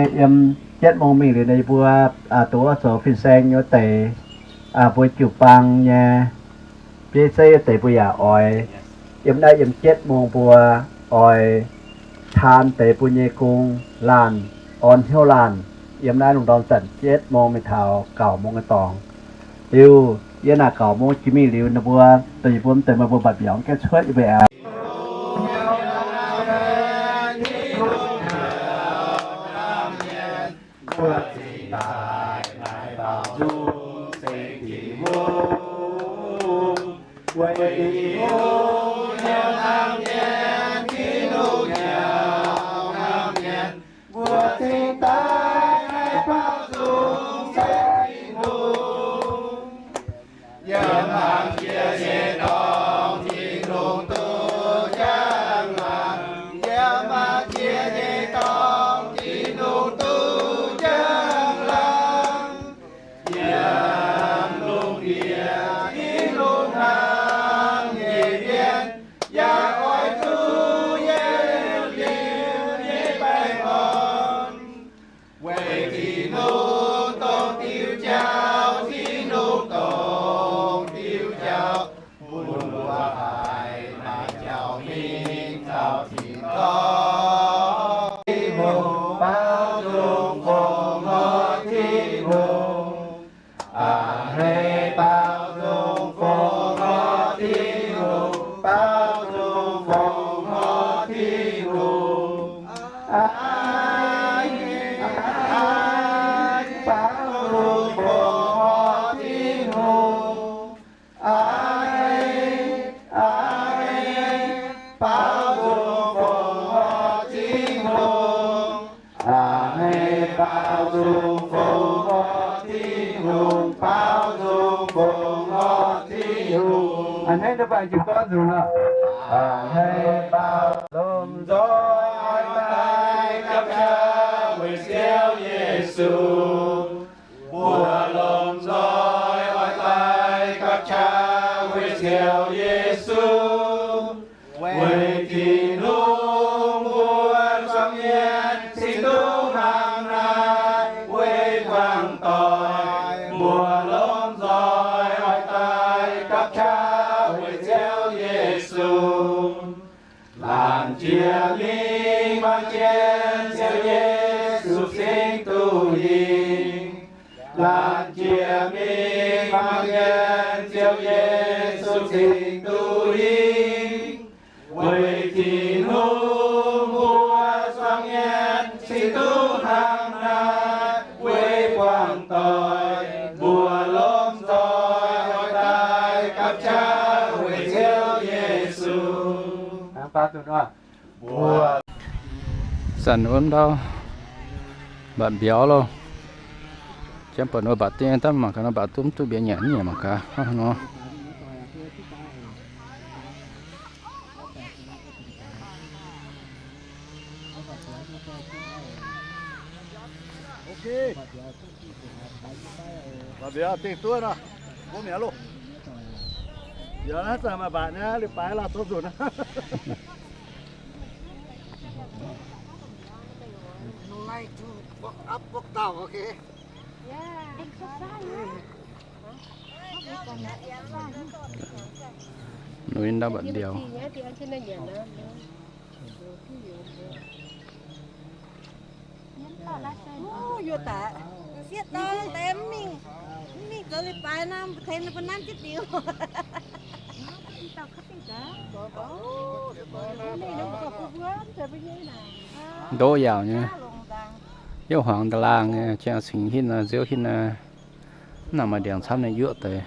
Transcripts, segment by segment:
Yiem เจ็ดโมง mingh liuz nor, yie mbuo duqv zoux fin-saeng nyei wuov deix, mbuo jiu-baang nyei bieiv zeiv wuov deix mbuo yaac oix yiem naaiv yiem เจ็ดโมง mbuo oix taan deix mbuo nyei gong laanh, orn hnyouv laanh, yiem naaiv lungh ndorm zanc เจ็ดโมง mingh taux เก้าโมง nyei dorngx. Liuz yiem naaic เก้าโมง jiex mingh liuz, ninh mbuo dongh yie mbuo mv deix meih mbuo mbatc mbiauz gaengh cuotv yie mbuo aqv. Yiem hnaangx jiex nyei dorngx, Tin-Hungh duqv njang-laangc. Yiem hnaangx jiex nyei dorngx, Tin-Hungh duqv njang-laangc. Yiem lungh ndiev, Tin-Hungh hnangv nyei mienh, yaac oix zuqc yietc liuz nyei baengh orn. Weic Tin-Hungh dongh diuh jauv, Tin-Hungh dongh diuh jauv, bun mbuo haih maaih jauv mingh taux tin-dorngh. Tin-Hungh baaux nzung fongc horc Tin-Hungh. A'hneiv baaux nzung fongc horc Tin-Hungh, baaux nzung fongc horc Tin-Hungh. A'hneiv, a'hneiv baaux nzung fongc horc Tin-Hungh. A'hneiv, a'hneiv baaux nzung fongc horc Tin-Hungh. A'hneiv baaux nzung fongc horc Tin-Hungh, baaux nzung fongc horc Tin-Hungh. A'hneiv ninh mbuo jiu-baang nzung aqv. A'hneiv baaux lomh nzoih daaih gapv qaqv weic Ziouv Yesu. Mbuo lomh nzoih oix daaih gapv qaqv weic Ziouv Yesu. Weic Tin-Hungh mbuo zuangx mienh cingx duqv hnangv naaiv weic buangh doic. Mbuo lomh nzoih oix daaih gapv qaqv weic Ziouv Yesu. Laanh jiex mingh mangc jienv Ziouv Yesu cingx duqv hingh. Laanh jiex mingh mangc jienv Ziouv Yesu cingx duqv hingh. Weic Tin-Hungh mbuo zuangx mienh cingx duqv hnangv naaiv weic buangh doic. Mbuo lomh nzoih oix daaih gapv qaqv weic Ziouv Yesu. Zanc wuov ndau mbatc mbiauz loh. Janx buatc nor mbatc dingh, daaih mangc gaax nor mbatc duqv mv duqv mbiauz nyanc nyei mangc gaax hnangv haaix nor. Mbatc mbiauz dingh duqv nor, mbuo mi'aqv loh. Yaac naaiv zanc maaih mbatc nyei, liuz baaix lauh zoux nzunc. Nui ndau mbatc mbiauz. Yuoqc daaih, sieqv dau deix mv mingh, mv mingh zoux leiz-baaix nor, tengx ninh mbuo nanv jienv diuc. Ndoqv yaauc nyei, yaac huangx nda'laangh nyei, jang cingx hinv nor, nziouv hinv nor, mv nangc maaih ndiangx camv ninh yuoqv deix.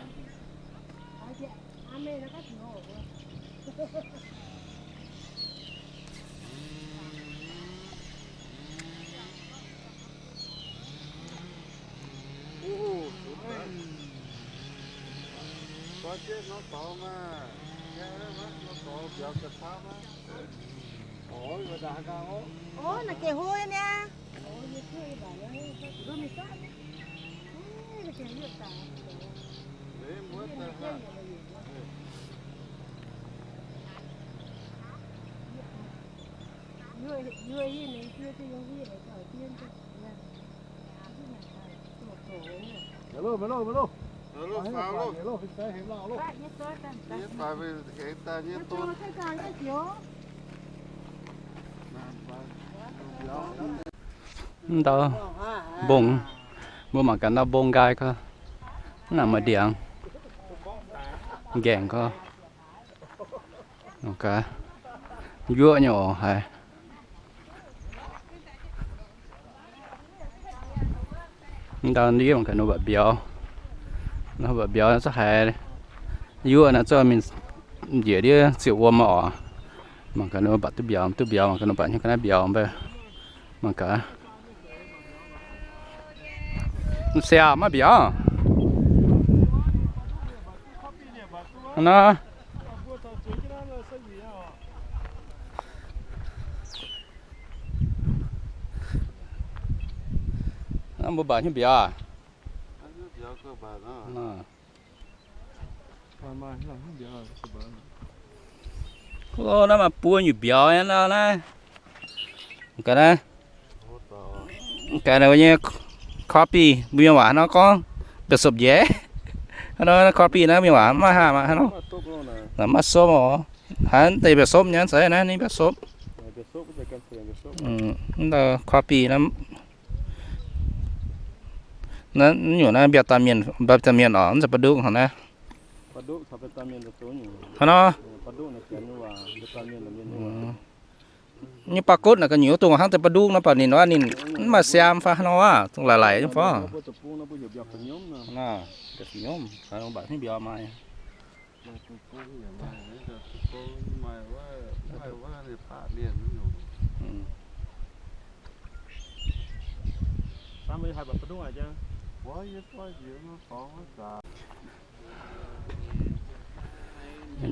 Mv ndau mbong, mbuo mangc gaax ndau mbong nqaai gorx, mv nangc maaih ndiangx, nqaengc gorx, yuoqv nyei oc haiz. Ndau ndiev mangc gaax nor mba'biaux, nor mba'biaux zungv haiz yuoqv naaiv, zungv mingh njiec ndiev ziepc wuom oc. Mangc gaax nor mbatc duqv mbiauz, duqv mbiauz mangc gaax nor mbatc hnyouv ga'naaiv mbiauz mbaih. Mangc gaax. Mv siaauc maiv mbiauz. Hnangv nor. Naaiv mbuo mbatc hnyouv mbiauz aac? Naaiv maaih buo nyungc mbiauz nyei nor naaiv. Ga'naaiv, ga'naaiv nyei copy, mbuo mienh waac nor gorngv mbiauz sopc njiec. Hnangv nor copy naaiv mienh waac maiv haah mangc hnangv nor. Maiv sopv oc. Haiz deix mbiauz sopv nyei zeiz naaiv ninh mbiauz sopv. Mv dauh copy naaiv. Naaiv nyungc naaiv mbiauz daaih mienh, mbiauz daaih mienh oc, mv zeiz ba'nduqv hnangv naaiv. Hnangv nor. Nyei ba'gotv naaic ga'nyuoz dongh hnangv deix ba'nduqv nor, baac ninh nor ninh mv maaih siaam fai hnangv nor aac, dongh laic laic nyei fai.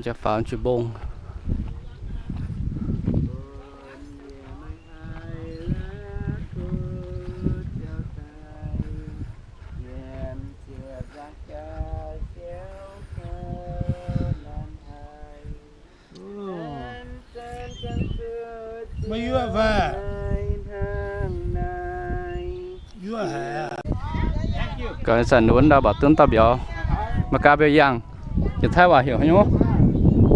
Jaa faaux jiex mbong. Maiv yuoqv fai? Yuoqv haic aqv. Gaax zanc wuov ndau baac duqv dauh mbiauz, mangc gaax mbiauz yangh, jiex Taiv waac heuc haaix nyungc?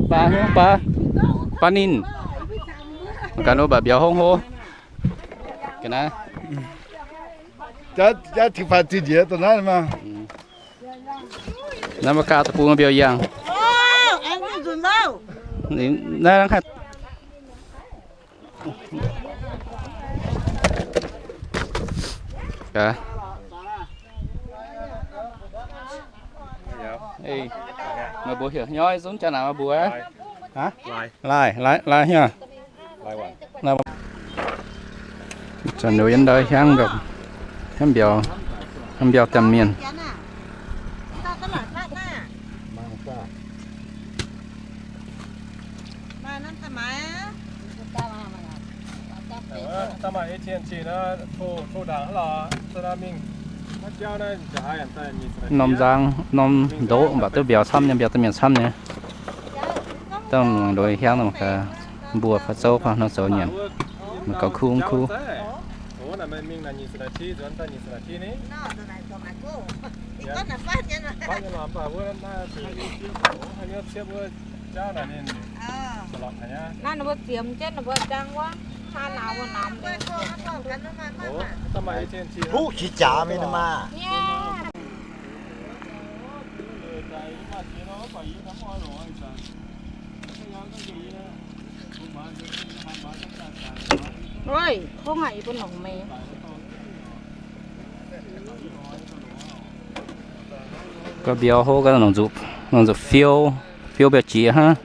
Baa hnyouv baa, baa ninh. Mangc gaax nor baac mbiauz hongv hlo. Ga'naaiv. Jaav, jaav tingx faix tingx njiec dongh naaiv maah. Naaiv mbuo gauh deic-bung mbiauz yangh. Naaiv, naaiv haih. Meih mbuo heuc haaix nyungc, zungv jaa naaic meih mbuo? Lai, lai, lai hnyouv. Zanc ndoqv yiem ndau hiaangv, hiaangv mbiauz, hiaangv mbiauz Janx mienh. Norm nzang, norm ndoqv mv baac duqv mbiauz camv nyei, mbiauz daaih mienh camv nyei. Dangh ndoqv hiaangv nor mbuo fai zouv fai nor zoux nyanc, mv gaux kuv mv kuv. Naaiv ninh mbuo ziemx jienv ninh mbuo jangx wuov, hnangv naaic wuov namx. Huv qiex jaax mingh nor maah. Oi, kongv haic yie mbuo nongc meih. Gauh mbiauz hlo gauh nongc nzuqc, nongc nzuqc fiou, fiou mbiauz jiex hnangv.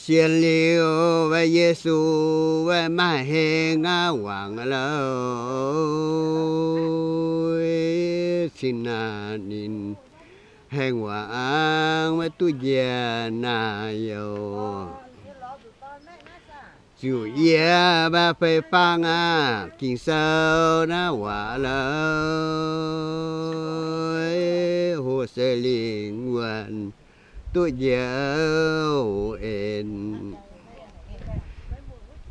Sienx liuz Yesu maiv hengx aqv, wangc louh cin naaic ninh hengx wangc maiv duqv njiec naaic youc. Ziouc yie maiv fei fangv aqv, Ging-Sou naaiv waac louh, hoc se lingh wuonh duqv njiec en.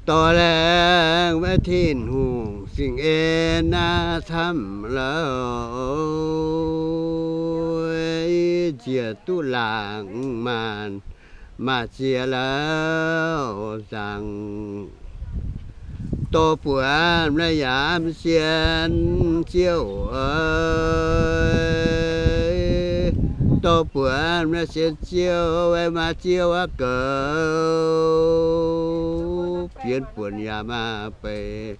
Dorh laengz maiv Tin-Hungh singx en naaiv camv louh, njiec duqv laangc maanc, maaih ziex lauh nzangc. Dorh buonc maiv yaac mv sienx Ziouv, dorh buonc maiv sienx Ziouv, maiv maaih Ziouv aqv goux. Fienx buonc yaac maaih beic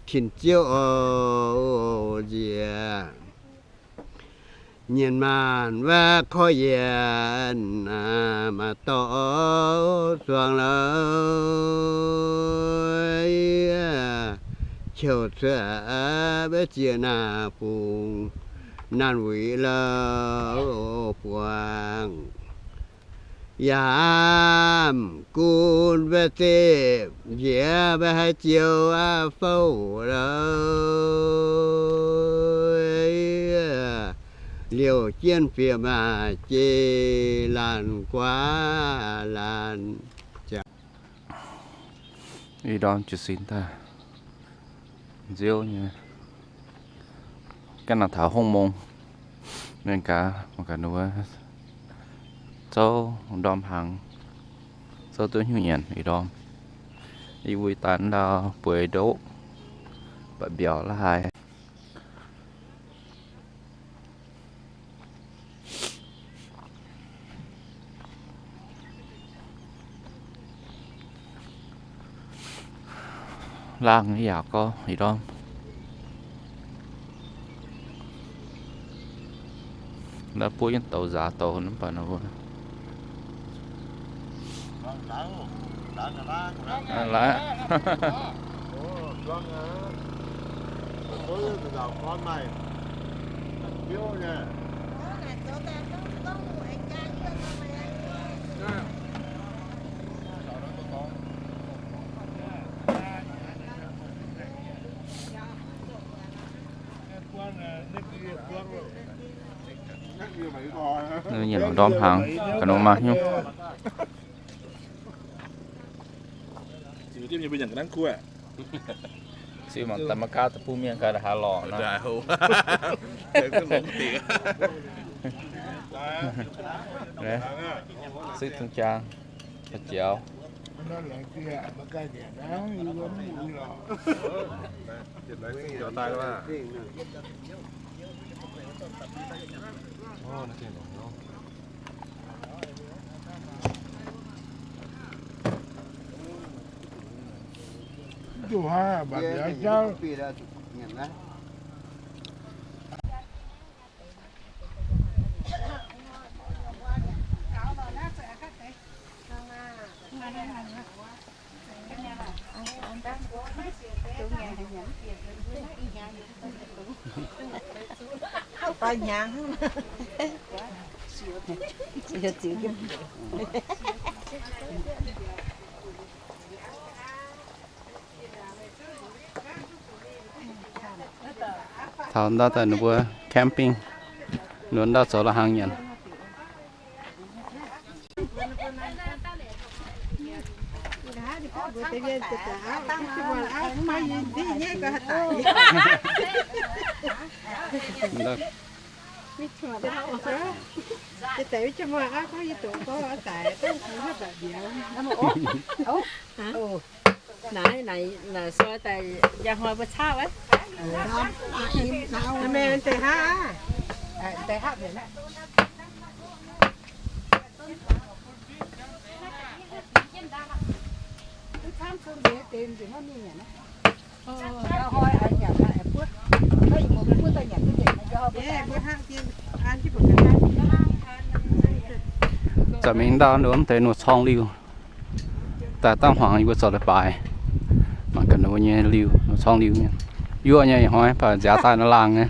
tin-ziouv oc nziex. Nyienc maanc maiv korv yienc, maaih dorh zuangx louh, qiuv cuotv maiv ziex naaic fungx, naanc wuic louh buangh. Yaac gunv maiv zeqv njiec maiv haiz Ziouv aqv fouv louh, liouh jienv fiev maaih jei laanh guaav laanh. Ih ndorm jiez sin daaih nziouv nyei, ganh nangc taux hungh mong, mienh gaax mangc gaax ninh mbuo zouv ndorm hnaangx, zouv duqv hnyouv nyanc ih ndorm. Ih wuov daaih ndau bueix ndoqv, baac mbiaauc la'haaix. Laangh yaac gorngv ih ndorm. Naaiv buov yiem douz nzaaux douz nor mv baac nor. Laaix. Nyiec lorz ndorm hnaangx, ga'nungv maaih hnyouv. Ziux mangc daaih maiv gaav daaih bun mienh gaax daaih haih lorqc nor. Sipv dungz jaang, jaux. Taux ndau daaih ninh mbuo camping, ninh mbuo ndau zoux la'hnaangx nyanc. Naaiv, naaiv, naaiv soi daaih njang hnoi mbuo caqv wuov. Meih deix haav, deix haav. Zanc mingh ndau ninh mbuo mv deix nor corng liuh. Daaih dangv hmuangx yie mbuo zoux leiz-baaix, mangc gaax ninh mbuo nyei liuh, nor corng liuh mienh. Yuoqv nyei ih hnoi baac nziaaux daaih nor laangh nyei.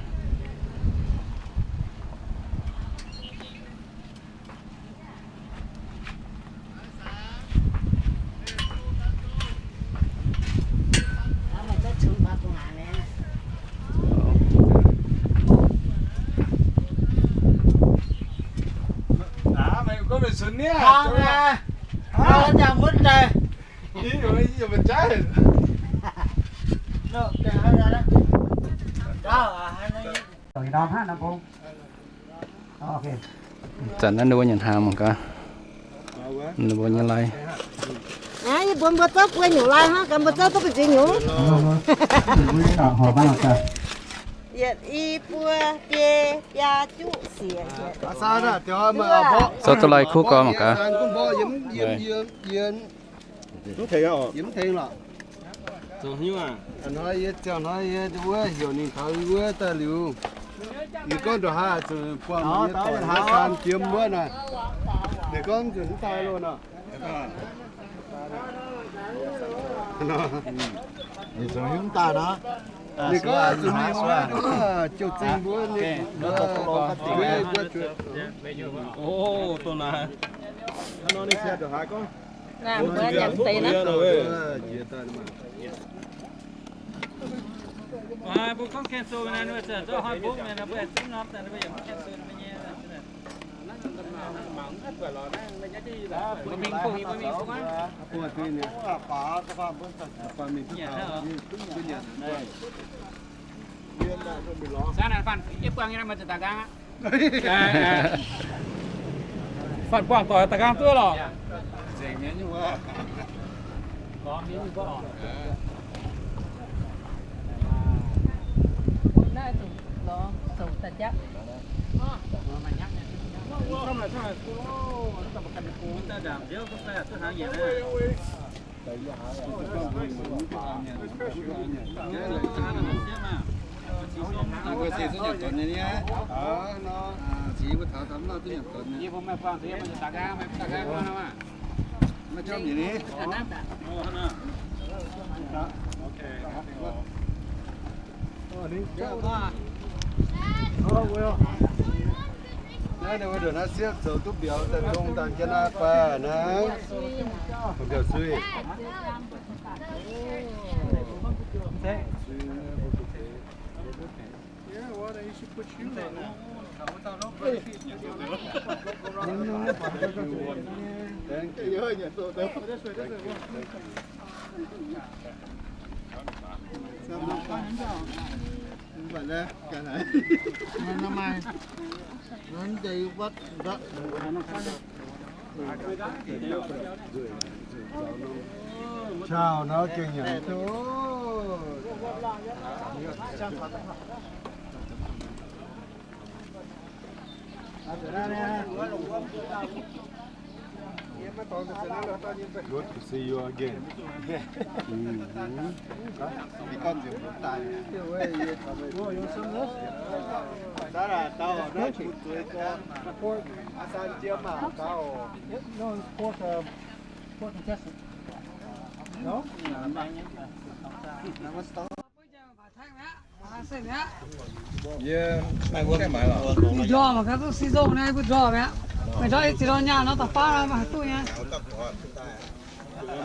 Zanc naaiv ninh mbuo nyanc hnaangx mangc gaax, ninh mbuo nyei lai. Aa, yie mbuo mbuo zouv buo nyungc lai hnangv, gaax mbuo zouv duqv ga'nziex nyungc. Yietc i buo biei biaa juqv siec. Zouv duqv lai kuv gorx mangc gaax. Mv tengx oc. Yie mv tengx lorqc. Hnoi yie ziangh hnoi yie wuov heuc ninh taux wuov daaih liuz, ninh gorngv ndongc haaix zuqc buangh mv deix saan jiem wuov naaic. Ninh gorngv nzunc mv daaih loh nor. Ninh zuqc mv daaih nor. Ninh gorngv zuqc mingh wuov jouh zingh mbuo ninh. Ov, dongh naaiv. Hnangv nor ninh siang ndongc haaix gorngv. Mbuo nyanc deix naaiv. Mbuo gorngv cancel naaiv, ninh zorqv hnoi bung mienh, mbuo zungv norm daaih, mbuo yaac mv cancel nyei. Mbuo mingh bung, mbuo mingh bung aqv. Zanc naaic fanh, yie buangh nyei naaiv maaih zuqc daux nqaang aqv. Fanh buangh doic daux nqaang duqv lorqc. Mbuo se duqv nyanc donx nyei niaa. Cingx mbuo taux taux mv lauh duqv nyanc donx nyei. Maiv jomv nyei ni. Naaiv ninh mbuo ndongc naaiv siepv zoux duqv mbiauz daaih dongh dangh jienv naaiv baac naaiv. Mbiauz sui. Chào nó kinh nghiệm. Good to see you again. Yie maiv wuov maiv lorqc. Mbuo ndorh mangc gaax duqv si nzong naaiv, mbuo ndorh mi'aqv. Meih ndorh ei ziex ndorh nyaanh nor, da'faam nor maiv haih duqv nyei.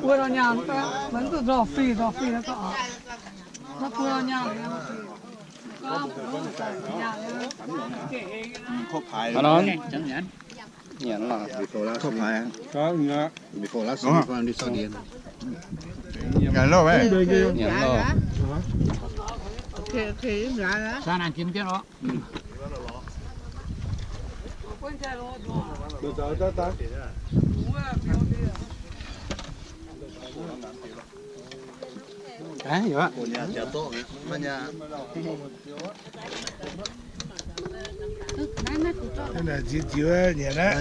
Wuov ndorh nyaanh, maiv duqv ndorh fih, ndorh fih nor gorngv. Maiv buo ndorh nyaanh. Hnangv nor, nyanc lorqc. Nyanc lorqc. Ziux ziux nyanc aqv.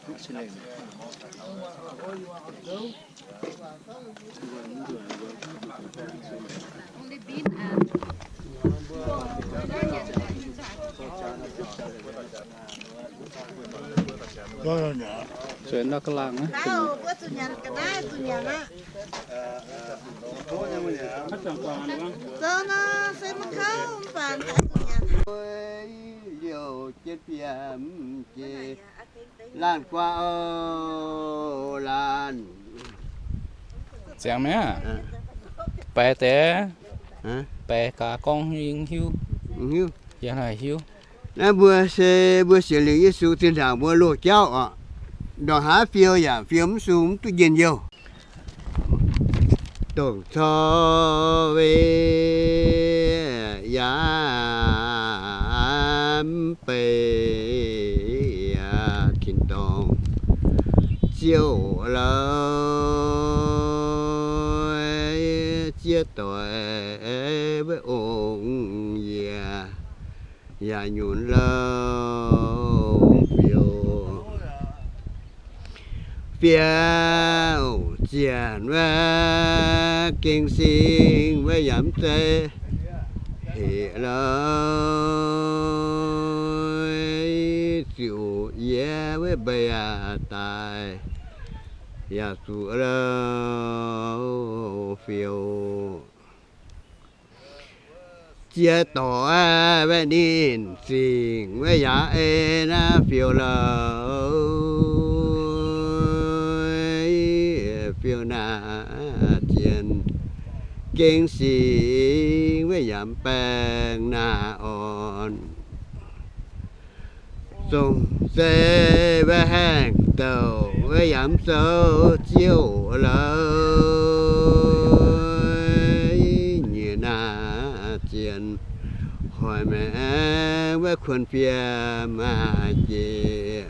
Ziux ziux nyei. Zueiz nor ga'laangh aqv. Liouh jienv biem jiex laanh guaav oc, laanh. Ziangx mi'aqv. Baeqc deix, baeqc gaax gorngv yie hiuv. Yie hiuv. Naaiv mbuo se mbuo sienx lingc Yesu zinh ndaangc mbuo loz-jauv oc. Ndongc haaix fiou yaac fiou mv sung, mv duqv njien-youh. Dongh corc weic yaac mv beiv yaac tin-dorngh Ziouv loh, ziex doic weic ong yie yaac nyunc louh fiou. Fiou zienc wuov gengh sing wuov yaac mv zeiz hec loh, ziouc yie wuov mbeix yaac daaih yaac zuqc louh fiou. Ziex doic wuov ninh zingc wuov yaac ei naaiv fiou louh, fiou naaiv zien gengh sing wuov yaac baengh naaiv orn. Zong zeiv wuov haengh douc wuov yaac mv zoux Ziouv loh, nyiec naaiv zien hoic maengx wuov kuonx fiem jiex.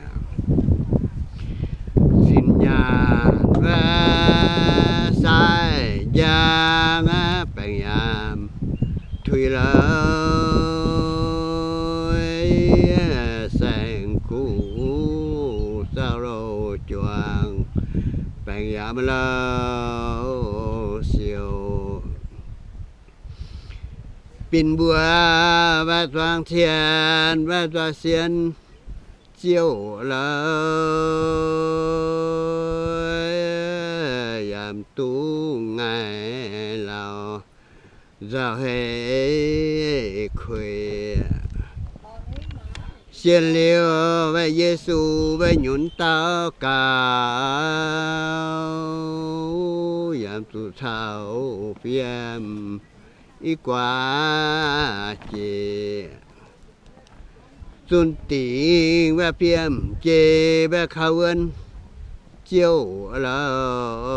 Sin nyaanh wuov sai njang baengc yaac tuix louh, saeng-kuv zaux louh juangc, baengc yaac mv louh siou. Binc mbuo waac zuangx cien, waac zuangx sien Ziouv loh, yaac mv dungx ngaih lauh nzauh heix kueic. Sienx liuz waac Yesu waac nyunc daux gaux, yaac mv zuqc caux fiem i guaax jiex. Zunh dingc waac fiem jiex waac kaux wuonx Ziouv loh,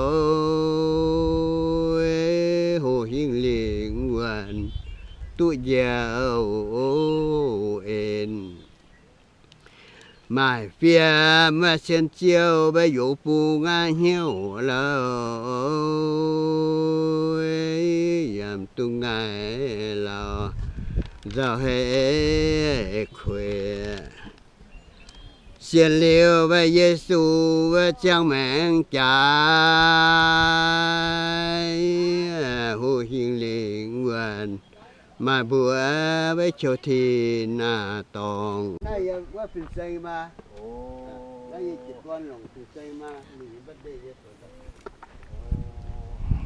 hoqc hingh lingh wuonh duqv njoux en. Maaih fiem waac cien Ziouv waac youz bung aav hnyouv loh, yaac mv dungx ngaih lauh nzauh heix kueic. Sienx liuz waac Yesu waac ziangh maengx jaaix, hoqc hingh lingh wuonh maaih mbuox wuov qiex tin naaiv dorngx.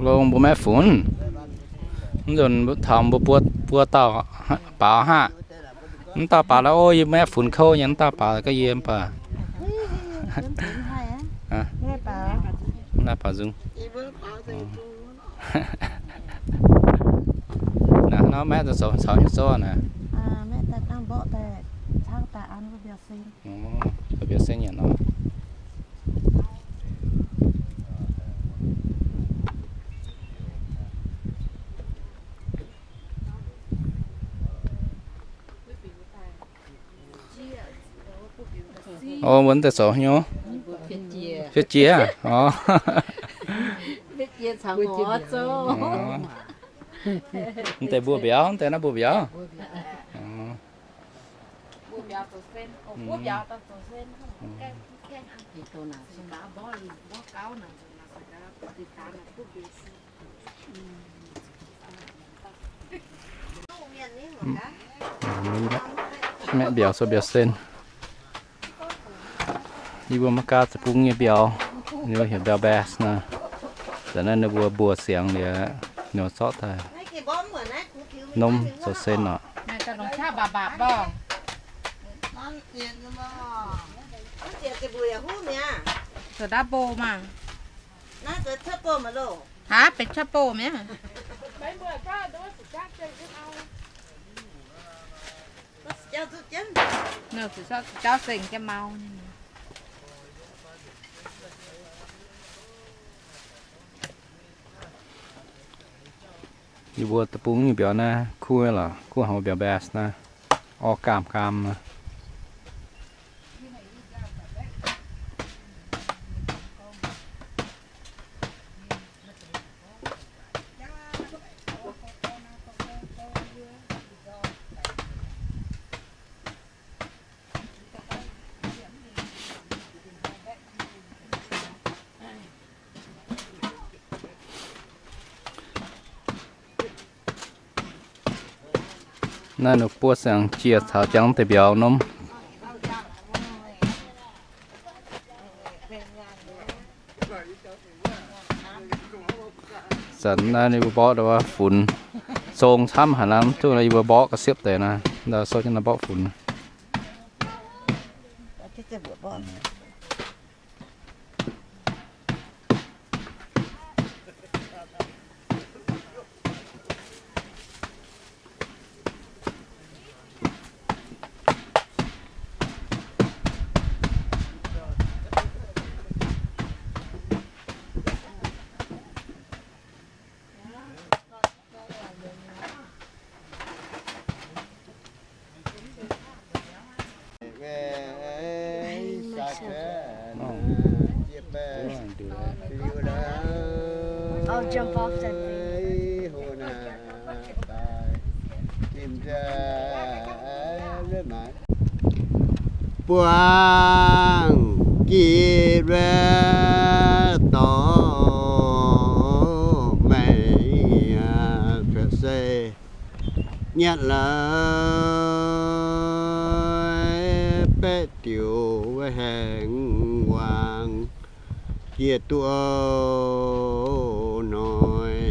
Longx mbuo maiv funx. Mv nzunc taux mbuo buo, buo dauh baaux haic. Mv dauh baaux la'o, yie maiv funx kouv nyei, mv dauh baaux ga'yie mv baac. Mv dauh baaux nzung. Naaiv nor maiv zoux caux nyei zorqv naaic. Mbiauz sen nyanc nor. O, mbuo deix zoux haaix nyungc? Fiev jiex. O. Mv deix mbuo mbiauz, mv deix naaiv mbuo mbiauz. Maeqv mbiauz, so mbiauz sen. Yie mbuo Meigaa deic-bung nyei mbiauz, ninh mbuo heuc mbiauz bass naaiv. Da'naaiv ninh mbuo mbuox siangx liuz, ninh mbuo zorqv daaih nomv zoux sen oc. Aav, benx cuotv bouh mi'aqv. Jauv zengc jienv mau nyei. Yie mbuo deic-bung nyei mbiauz naaiv kuv lorqc, kuv haic, mbiauz bass naaiv, orv gaamh gaamh nor. Naaiv ninh buov siangx jiex caux jangx deix mbiauz nomv. Zanc naaiv ninh mbuo mborqv funx, zong camv haic nor, mv duqv yie mbuo mborqv ga'siepv deix naaiv, ndau sou jienv naaiv mborqv funx. I'll jump off that thing. Buangh gitv wetv dorngx maengc, fu'jueiv se nyanc la'bieiv, baeqv diuc haengh wangc, jiex duqv hnoi.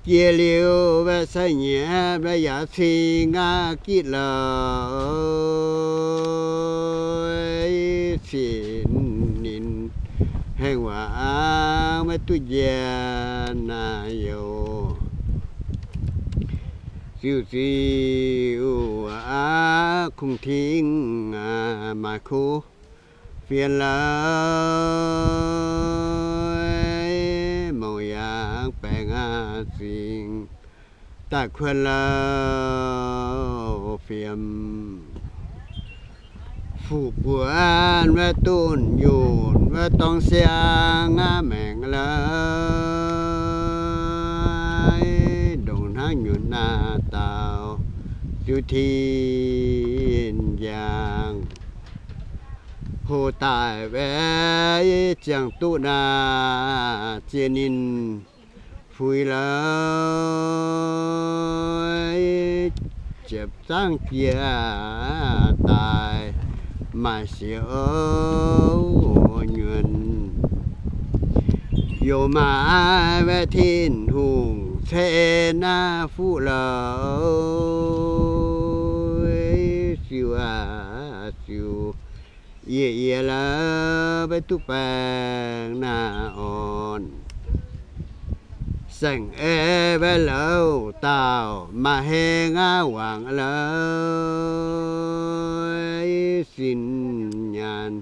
Jiex liuz wetv sai nyieqc, wetv yaac cing aqv gitv la'bieiv, cin ninh haengh wangc maiv duqv njiec naaiv youh. Ziux ziux aqv, kungx tingx maaih kuv fienx la'bieiv, mouc yaac baengh aqv zingh daaih kuonx la'bieiv fiem. Fuqv buonc wetv dunh yunc wetv dorng siang aqv maengc la'bieiv, ndongc hnangv nyunc naaiv dauh ziux tin njang. Hoc daaih wetv ziangh duqv naaiv, ziex ninh fuix la'bieiv, ziepc zangv jiex daaih maaih siouc nyuonh. Yiem maaih Tin-Hungh ceix naaiv fuqv louz, siou aac siou, yie yie louz maiv duqv baeng naaiv orn. Saeng-eix maiv louz dauh maaih heng aav wangc louz, sin nyaanh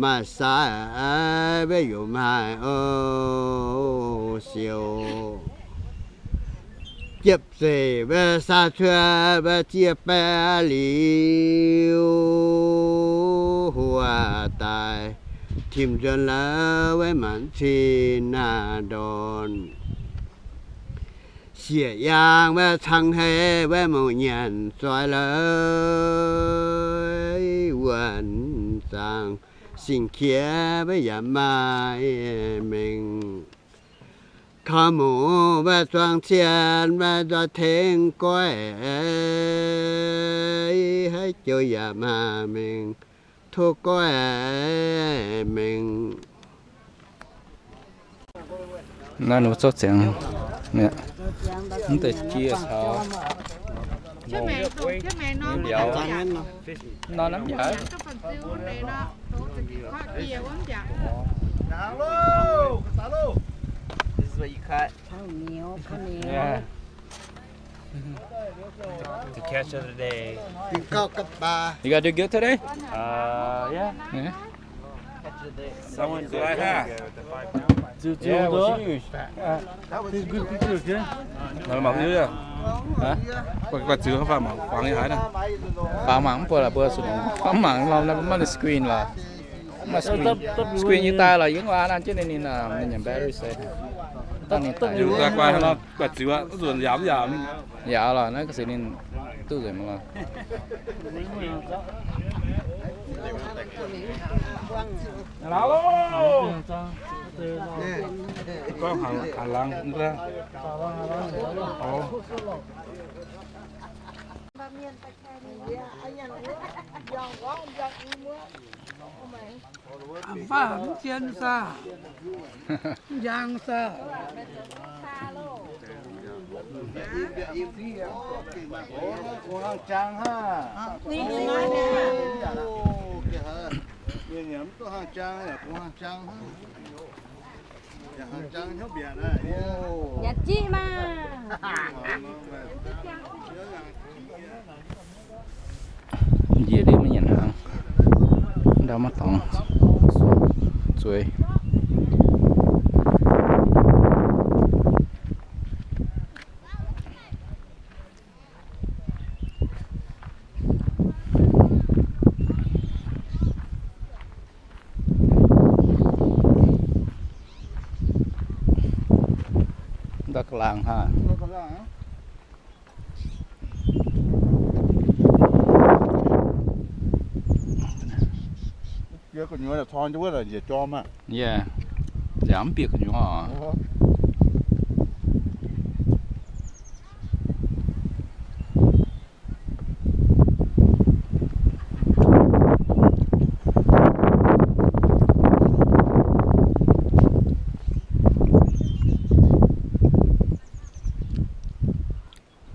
maaih saaix maiv yiem haaix oc siou. Jiepv zeiv maiv saah cuotv maiv ziex baeqv liuz, huoqv daaih tim nzuonx louz maiv maanc cin naaiv ndorn. Sieqv yaangh maiv cangx hei maiv mouc nyanc zoih louz, wuonh zaangc sing-qiex maiv yaac maaih mengh. Kaux mouc maiv zuangx cien maiv nzoih tengx goiv, haaix joux yaac maaih mengh tov goiv mengh. Naaiv ninh mbuo zouv ziangx, mv deix jiex caux mbiauz nor, namv mbiauz. This is what you cut? Yeah. To catch of the day. You gotta do good today? Uh, yeah. Yeah. Someone did good. Yeah, it was huge. Good picture, okay? Mangc mangc haaix? Guaix ziux fai mangc fangx haaix nor? Fangx mangc mv buatc laaix mbuo zuqc fangx mangc lorh, maiv maaih screen lorh. Maaih screen, screen yie daaih lorh, yie mv waac nangh jienv ninh, ninh, ninh nyei battery se. Dangh ninh daaih. Guaix ziux, zuqc yaac mv yaac. Yaac lorh, naaiv ga'sie ninh duqv nzengc mv lorh. Gorngv haaix laangz. A'faav mv zien saah? Mv njang saah? Kungx hnangv jang hnangv. Mienh yaac mv duqv hnangv jang, yaac kungx hnangv jang hnangv. Yaac hnangv jang hnyouv mbiaatc aqv. Yaac jiv maah. Njiec liuz maiv nyanc hnaangx, ndau maiv dorngx zueiz. Ndau ga'laangc haac. Bieqc gu'nyuoz corng jienv wuov njiec jorm aqv. Yaac mv bieqc gu'nyuoz oc.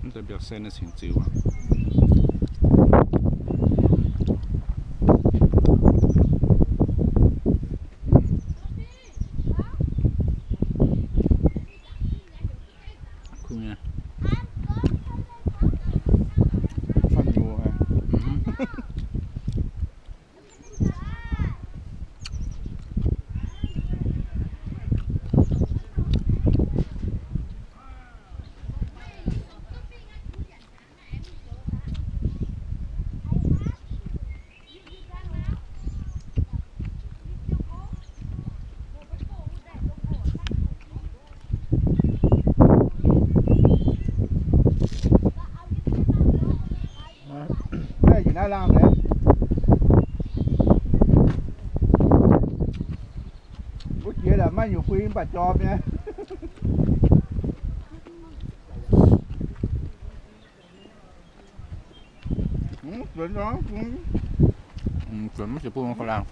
Mv deix mbiauz-sen naaiv cingx ziux aqv. Kuv nyei. Cuotv nyuoz haic. Naaiv yie naaiv laangh deix. Wuov jiex laaix maiv nyungc bui mv baac jorm nyei. Zuonx mv zeiz bun faalaangh